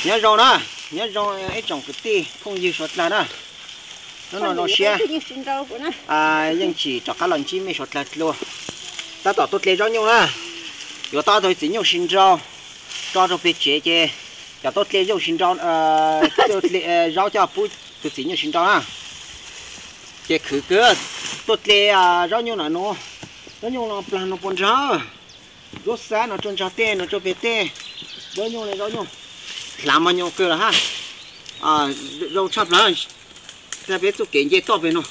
Nyob zoo na, nyob zoo ib tsoom kwv tij phooj ywg suav dlawg na. Hnub no zoo siab, yeej tsim rov qab los ntsib mej suav dlawg dlua. Tab tom tuaj dle zaub nyuj na, yuav tau tus txiv nyuj si nrau tso rau peg tsev ces cov tuaj dle zaub si nrau, zaub coj pub tus txiv nyuj si nrau na. Ces khwv kawg, tuaj dle zaub nyuj no, zaub nyuj no plag no puas nrog, zaub xab no rau nrog tej no rau peg tej, zaub nyuj no zaub nyuj hlav mos nyoos kawg los hab. Zoo tshaj plaws. Saib peb txuj kev nce toj peg no,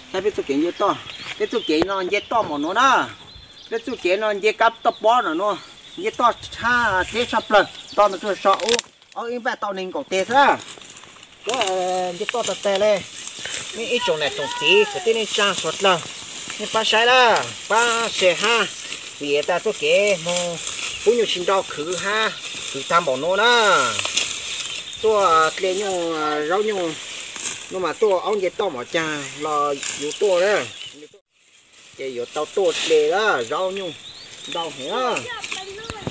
saib peb txuj kev nce toj, peb txuj kev no nce toj mom nuav na. Peb txuj kev no nce kab toj pob no, nce toj tshab teb tshaj plaws, toj no tuaj so ub, ob ib npaj tau nees nkaum teg xwb. Nce toj tag tag le. Nej ib tsoom nam tsoom txiv kwv tij neej tsa suav dlawg, nej pab saib na, pab share hab, vim tas txuj kev moog pub nyuj si nrau khwv hab, khwv tag npaum nuav na. Tuaj dle nyuj, zaub nyuj, nuav mas tuaj aub nce toj mom caag los yuav tuaj na. Ces yuav tau tuaj dle zaub nyuj ntau heev na.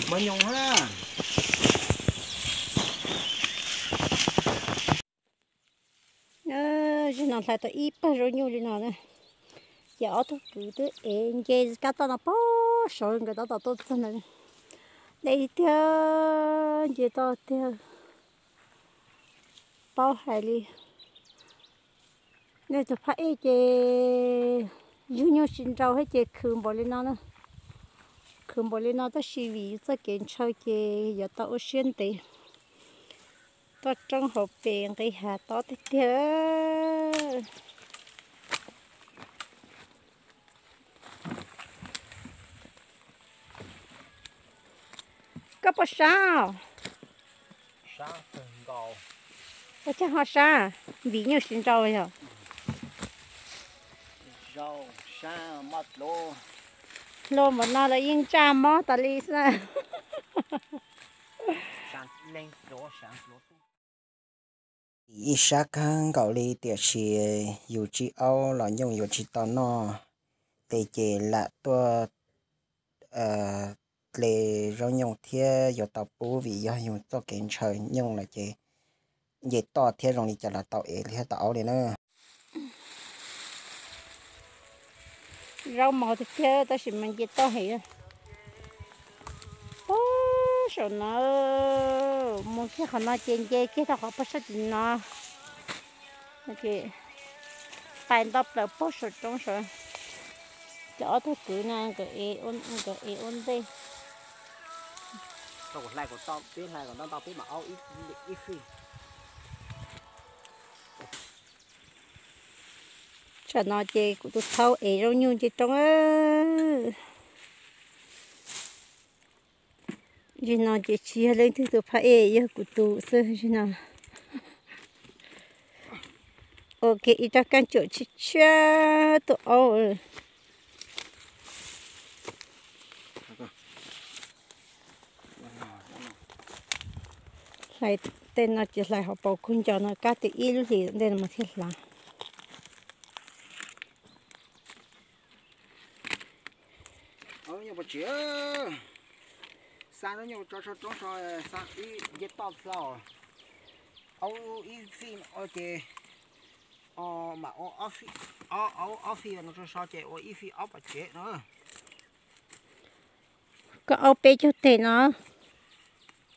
Mos nyoos hab na. Zaum no hlais tau ib pawg zaub nyuj li no na. Ces ob tug kwv twb ev nce kab toj no pag saud nkawd tab tom tuaj txog ntawd. Deb tiag, nce toj tiag, paub hais li. Nej tus phaj ej ces yug nyuj tsis nrau thiab ces khwv npaum li no na. Khwv npaum li no tab sis vim yus txoj kev ntshaw ces yuav tau ua siab ntev. Toj roob hauv pes nqis hav tob tiag tiag. Koj puas sab? Ua cas ho sab? Vim nyuj siv nrau yog? Hluas npaum no lawv yeej ntsaj mob tas li xwb. Ib sab kawg nkaus li tiam sis yus tsis aub los nyuj yuav tsis tau noj, tes ces lam tuaj dle zaub nyuj thiab yuav tau pub vim yog yus txoj kev ntshaw nyuj lawm ces nce toj thiab zoo li cas los tau ev thiab tau aub li na. Zaub mos tiag tiag tab sis mas nce toj heev. Puag saum no mus kiag qhov no ces nce kiag rau qhov puag sab tim no. Ces pais nto plaws puag saum roob saud. Cov ob tug kwv no nkawd ev ua ntej. Tau kuv hlais kom tau, peb hlais kom ntau ntau peb mam aub ib fij. Tsam no ces kuv tus thaub ev zaub nyuj nce roob. Zim no ces tsis yog leej twg tus phaj ej, yog kuv tus xwb zim no. Ua ke ib rab kaab cuam tshiab tshiab tuaj aub. Hlais tej no ces hlais hauv paus kug ncaus no kab tias ib lub hlis ntej no mas thiaj hlav. Xa zaub nyuj tso roob so, xa ib nce toj plaws, aub ib fij ua ces mam ua, aub ob fij no rau so ces ua ib fij aub pom tsev no. Koj aub peb caug teg no.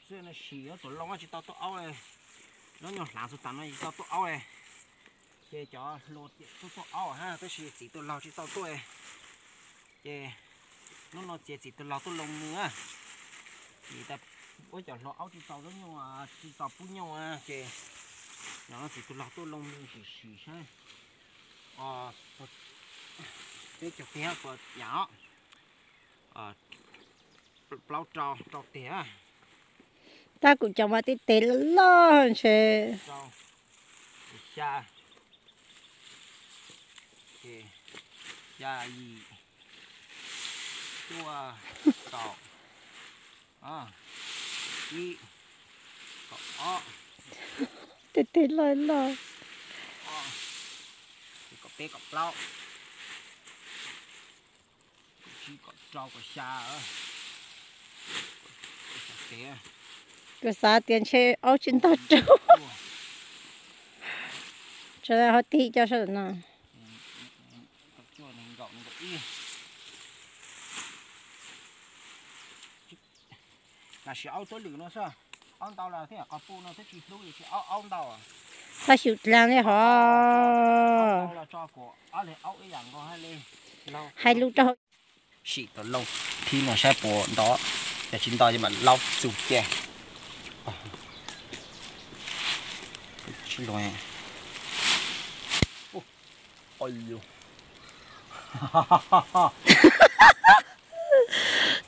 Xwb no sim tus loo tsis tau tuaj aub, zaub nyuj hlav txug tas no tsis tau tuaj aub. Ces cov hluas tias tuaj tuaj aub hab tab sis txiv tus laug tsis tau tuaj. Ces hnub no txiav txiv tus laug tuaj loo mws. Vim tas ua cov hluas aub tsis tau zaub nyuj, tsis tau pub nyuj ces no txiv tus laug tuaj loo mws sim sim saib peb caug teg puas yam os. Plaub rau, rau teg. Tab kuv cov mas tej teg loj loj ntshe. Xya, xya yim, cuaj, kaum, ib, kaum ob, tej teg loj loj, kaum peb, kaum plaub, kaum tsib, kaum rau, kaum xya, kaum xya teg. Kuv xav tias ntshe aub tsis ntog raug. Tso hauv tig coj sab no. Tab sis aub tuab lwm no xwb, aub ntau los thiab qhov pu no twb tsis hlub li, aub ntau. Txhob xyum dlaag li hov. Hais lus rau hauv. Sim tau lauj, thib no saib puas nto, yog tsis nto ces mam laub txug cia.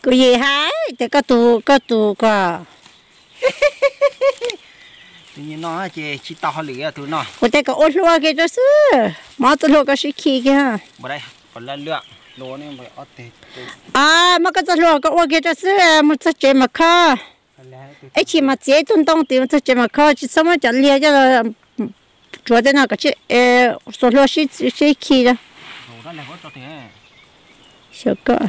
Kuv yeej hais tias koj tus, koj tus ko. Tus no ces tsis tau hauj lwm tus no. Kuv tias kom ua hlua kiag rau xwb, muab txoj hlua koj sib khi kiag. A, muab koj txoj hlua koj ua kiag rau xwb, mus txog tsev mas kho. Ib chim mas txiav ib tug ntoo tim mus txog tsev mas kho, tsis txhob muab cov liag coj los tsuav tej no kom tsis, xuas hlua sib khi. Xyov koj.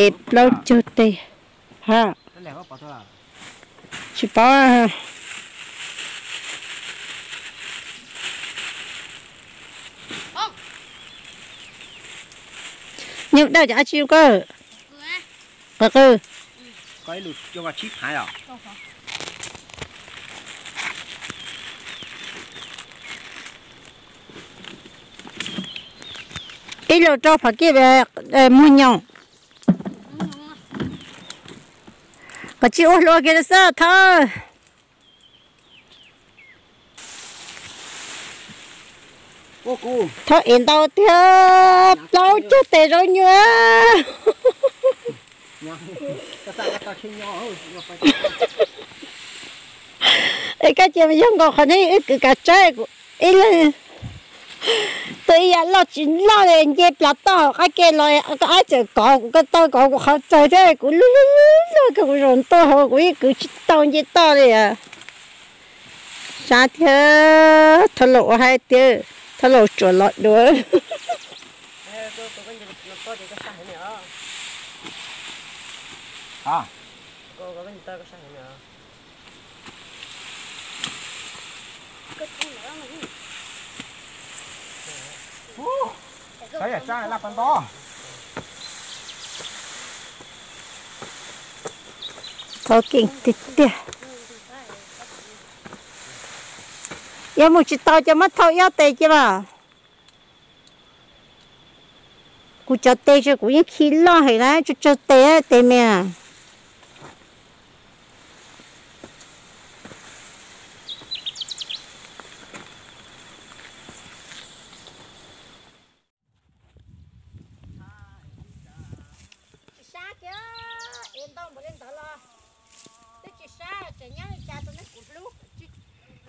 Ev plaub caug teg. Ha. Tsis paub. Nyuj dawj cov dab tsi koj? Qw qw. Ib lus rau phom kij muag nyoos. Koj tsis ua hlua kiag xwb thawj. Thawj ev ntau tiag, plaub caug teg zaub nyuj. Es koj cia yog nkaus qhov no wb kwv kav tsawb, ib leeg tuaj ib yam loj tsis loj li, nce plas toj hauv qab ke los koj ab txawm kov kuv ko taw, kov kuv qhov txawg thiab kuv lug lug lug lug kawg, kuv zaum ntua hauv kuv yeej kwv tsis tau nce toj li. Sab thiab, thauj laus ua hais tias thauj laus tsuas los dua. Thov keej tiag tiag. Yog mus tsis tau ces muab thau ib ob tes cia mas. Kuv cov tes ces kuv yeej khi loj heev na, tsawg tsawg tes, tes me. Tsis sab kiag, ev ntau npaum li ntawd los twb tsis sab, tseem nyob li cas tus neeg kuv hlub.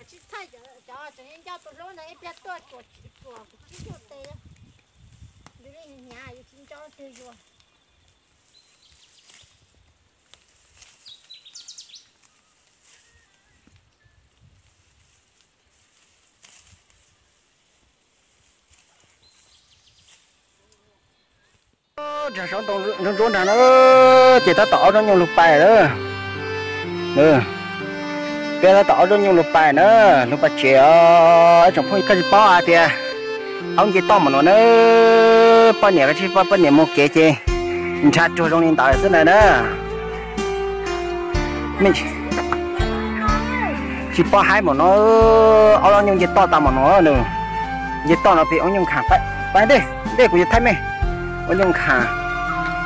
Tsis txhawj cov tseem nco tus hlub ntawd ib pliag tuaj tsuam kuv tsib caug tes. Yus li hnyav yus tsis nco twg yus. Nrag saub ntoo ntsuab ntsuab nrag na, ces tab tom ob zaub nyuj lug pais lawm. Peb tab tom ob zaub nyuj lug pais na, lug pais tsev os. Ib tsoom phooj ywg, koj tsis paub hais tias aub nce toj mus no na, poj niam koj tsis paub, poj niam mus kev ces nrhab ruag zoo li ntawd xwb ntag na. Tsis paub haib mus no, aub zaub nyuj nce toj tas mus no, nws nce toj no pem ua nyuj nkhav. Pab ntej ntej kuv yuav thaij mej ua nyuj nkhav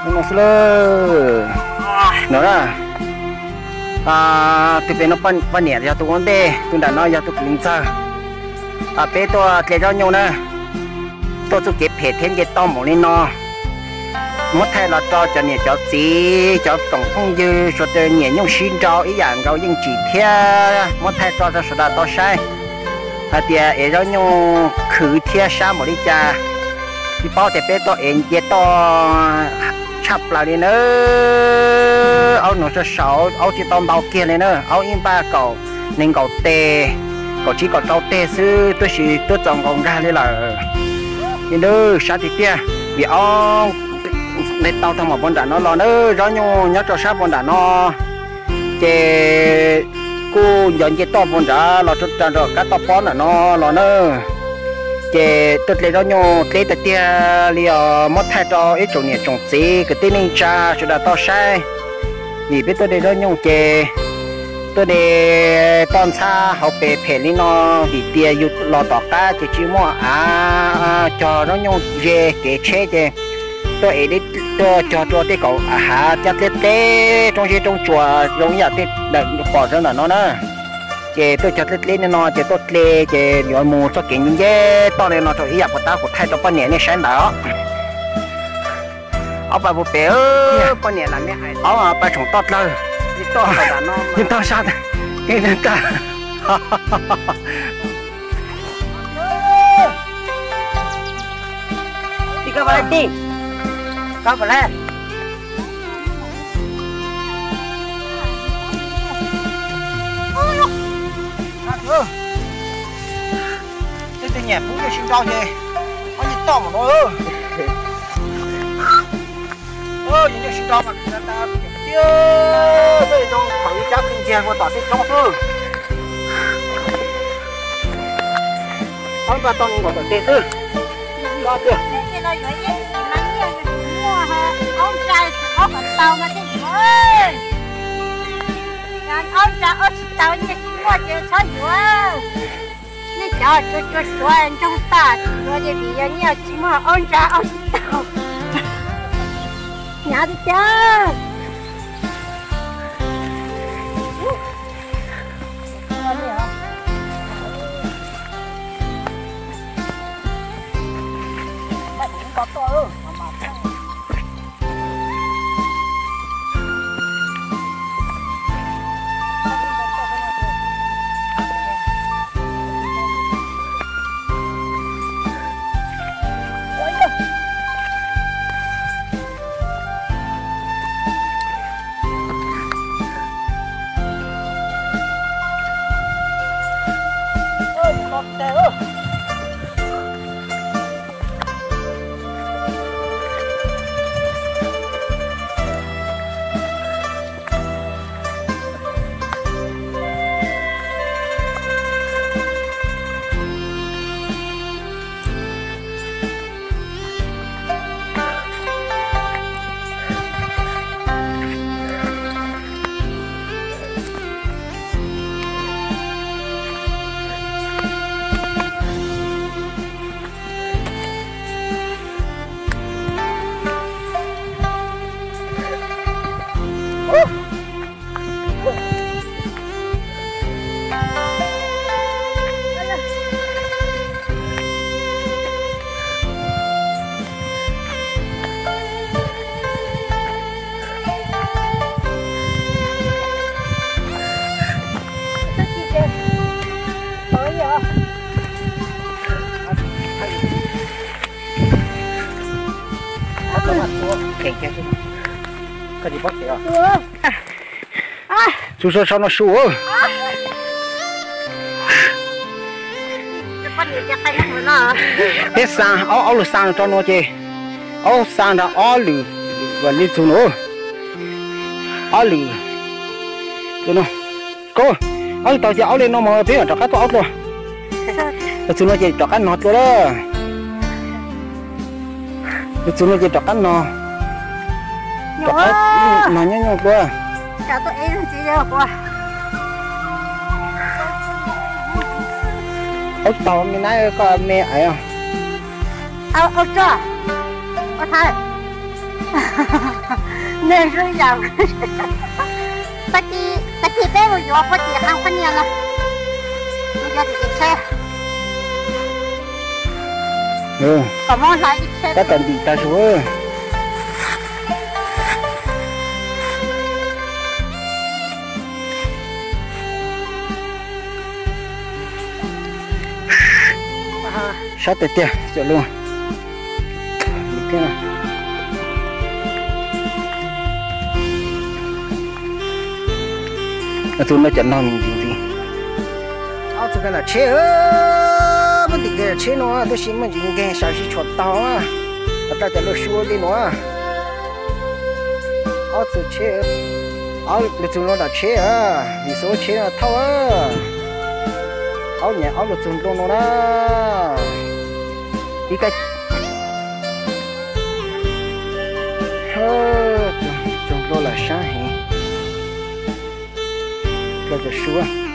no xwb lauj. No na, tus pem no poj niam yog tus ua ntej, tus nram no yog tus kwv ntxawg. Peb tuaj dle zaub nyuj na, tuaj txuj kev phem thiab nce toj mus li no. Muab thaij los rau cov niam cov txiv, cov tsoom phooj ywg suav dawg nyiam nyuj sib nrau ib yam nkaus yeej tsim thiab muab thaij tso rau sawv daws tau saib hais tias ev zaub nyuj khwv thiab sab npaum li cas. Tsis paub tias peb tuaj ev nce toj tshaj plaws li na. Aub no tso saud aub tsis tau ntau kiag li na, aub ib npaj kaum nees nkaum teg, kaum tsib kaum rau teg xwb, tab sis twb txaus nkaus nkag li lawm. Li ntawd sab tiag tiag, vim aub Nqis tau tag mam puag nram no los na, zaub nyuj nyob rau sab puag nram no, ces kuj nco nce toj puag nrad los rau nram kab toj pob nram no los na. Ces tuaj dle zaub nyuj dleb tiag tiag li os, muab thaij rau ib tsoom niam tsoom txiv kwv tij neej tsa sawv daws tau saib. Vim peb tuaj dle zaub nyuj ces tuaj de toj ntxhab hauv pes phem li no, vim tias yus los tom qab ces tsis muaj av cog zaub nyuj ze kev tsheb ces tuaj ev, tuaj cog rau tej kaum hav cab dleb dleb roob zeb roob tsuas zoo ib yam tej daim pom sawv ntawm no na. Ces tuaj cog dleb dleb li no ces tuaj dle ces yuav mus txoj kev nce nce toj li no rau ib yam puas tab kuv thaij rau poj niam nej saib ntawd os. Ob pab puag pem, poj niam lam me hais, ob pab tshoom toj dlawg, yeej toj sab, yeej toj. Tej nyiam pub nyuj sib nrau ces ob nyuj toj mam no. Yus nyuj sib nrau mas khwv tas tiag, tej zoo thaum ib cab khwv ntsiag ua tom tej roob xwb. Ob npaj tau nkaus tom tej xwb. Tiag. Aub ntsa aub kom tau no thiaj yuav. Aub ntsa aub tsis tau nyiaj tsis muaj ces txhob yuav. Nej cov tsuag tsuag tsuav ntsoog tas tsis yuav ces vim yog nyiaj tsis muaj aub ntsa aub tsis tau. Hnyav tiag tiag. Txus so so no su. Peb xa ob, ob lwm xa rau no ces, ob xa nrog ob lwm, li txug no, ob lwm, no, koj, ob lwm tau ces ob li no mas peb mam rov qab tuaj aub dlua. Txug no ces rov qab no dlua lawm. Txug no ces rov qab no, rov qab no nyob nyob dlua. Aub tau me nab koj me aiv. Tag kis peb mus yuav puag tim qhov niag no, mus yuav tim kev tsheb. Tab tom ntim tag su. Sab tiag tiag cov lus. Txug no cov no ntxiv ntxiv. Ob txug ka lam tsheb, muab ntim ka lam tsheb no tab sis muaj ntsis nkeeg sawv tsis tshua tau. Pas tau cov lus su li no. Ob txug tsheb, lug txug ntua nram tsheb, vim xub tsheb no thauj. Aub nyam aub lug txug ntua no na. Ib kab txug ntua lawm sab heev. Dlhau cov sub.